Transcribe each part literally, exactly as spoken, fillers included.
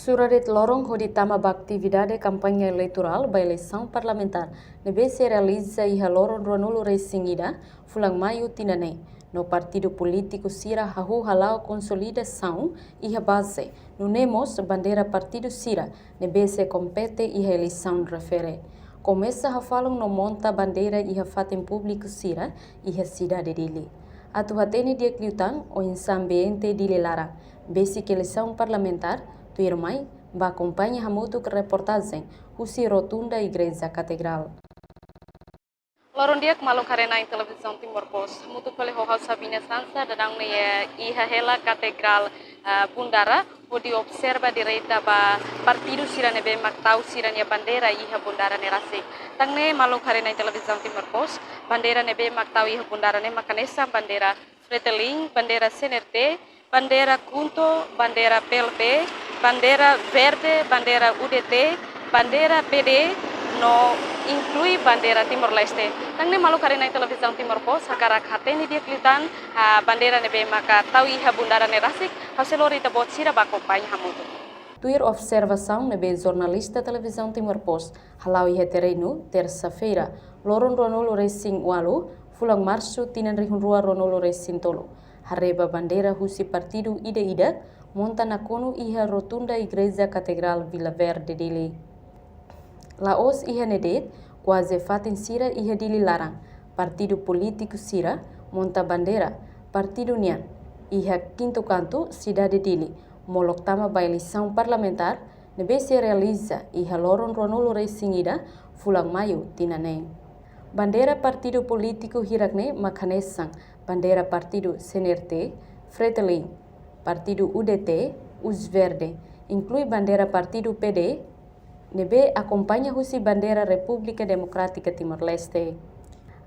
Sura de'it loron hodi tama ba atividade kampaña eleitorál ba eleisaun parlamentár ne'ebé sei realiza iha loron ruanulu-resin-ida fulan Maiu tinan ne'e, no partidu polítiku sira hahú hala'o konsolidasaun iha baze, nune'e mós bandeira partidu sira ne'ebé sei kompete iha eleisaun refere. Komesa hafalan no monta bandeira iha fatin públiku sira iha sidade Dili. Atu hatene di'ak liután oinsá ambiente Dili laran besik eleisaun parlamentár, tuirmai bá akompaña hamutuk reportajen husi Rotunda Igreja Katedral. Loron di'ak maluk haree-na'in Televizaun Timor Post. Hamutuk fali ho ha'u Sabina Sansa, daudaun ne'e iha hela Katedral, ah, Bundara, hodi observa direta ba partidu sira ne'ebé mak tau sira-nia bandeira iha bundara ne'e rasik. Tan ne'e maluk haree-na'in Televizaun Timor Post, bandeira ne'ebé mak tau iha bundara ne'e mak hanesan bandeira Fretilin, bandeira C N R T, bandeira KHUNTO, bandeira P L P, bandeira Verde, bandeira U D T, bandeira P D, no inklui bandeira Timor-Leste. Tan ne'e maluk haree-na'in Televizaun Timor Post, hakarak hatene di'ak liután, ah, bandeira ne'ebé maka tau iha bundara ne'e rasik, ha'u sei lori ita-boot sira bá akompaña hamutuk. Tuir observasaun ne'ebé jornalista Televizaun Timor Post hala'o iha terrenu, tersa-feira, loron ruanulu-resin-ualu, fulan Marsu, tinan rihun rua ruanulu-resin-tolu, haree ba bandeira husi partidu ida-idak monta nakonu iha Rotunda Igreja Katedral Vila Verde, Dili. La'ós iha ne'e de'it, kuaze fatin sira iha Dili laran, partidu polítiku sira monta bandeira partidu nian iha kintu kantu sidade Dili, molok tama ba eleisaun parlamentár ne'ebé sei realiza iha loron ruanulu-resin-ida fulan Maiu tinan ne'e. Bandeira partidu polítiku hirak-ne'e mak hanesan bandeira partidu C N R T, Fretilin, partidu U D T, Os Verdes, inklui bandeira partidu P D, ne'ebé akompaña husi bandeira Repúblika Demokrátika Timor-Leste.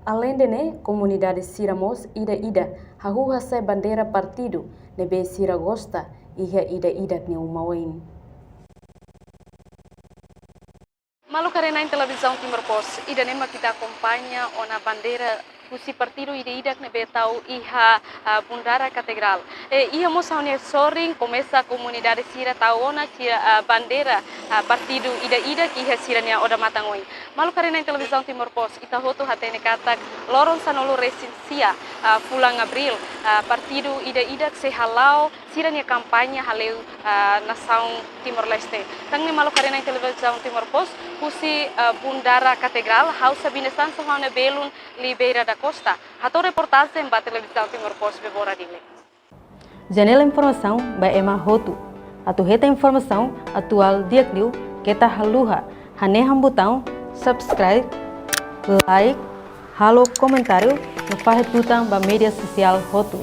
Aleinde ne'e, komunidade sira mós ida-idak hahú hasa'e bandeira partidu ne'ebé sira gosta iha ida-idak nia uma oin. Maluk haree-na'in Televizaun Timor Post, ida-ne'e mak ita akompaña ona bandeira husi partidu ida-idak ne'ebé tau iha, ah, bundara Katedral. E, iha mós ha'u-nia sorin komesa komunidade sira tau ona sira, ah, bandeira, ah, partidu ida-idak iha sira-nia odamatan oin. Maluk haree-na'in Televizaun Timor Post, ita hotu hatene katak loron sanulu-resin-sia, ah, fulan Abríl, ah, partidu ida-idak sei hala'o sira-nia kampaña hale'u, ah, nasaun Timor-Leste. Tan ne'e maluk haree-na'in Televizaun Timor Post, husi, ah, bundara Katedral, ha'u Sabina Sansa ho ha'u-nia belun Libeira da Costa, hato'o reportajen ba Televizaun Timor Post Bebora Dili. Janela informasaun ba ema hotu. Atu hetan informasaun atuál di'ak liu, keta haluha hanehan butaun subscribe, like, halo komentáriu, no fahe tutan ba média sosiál hotu.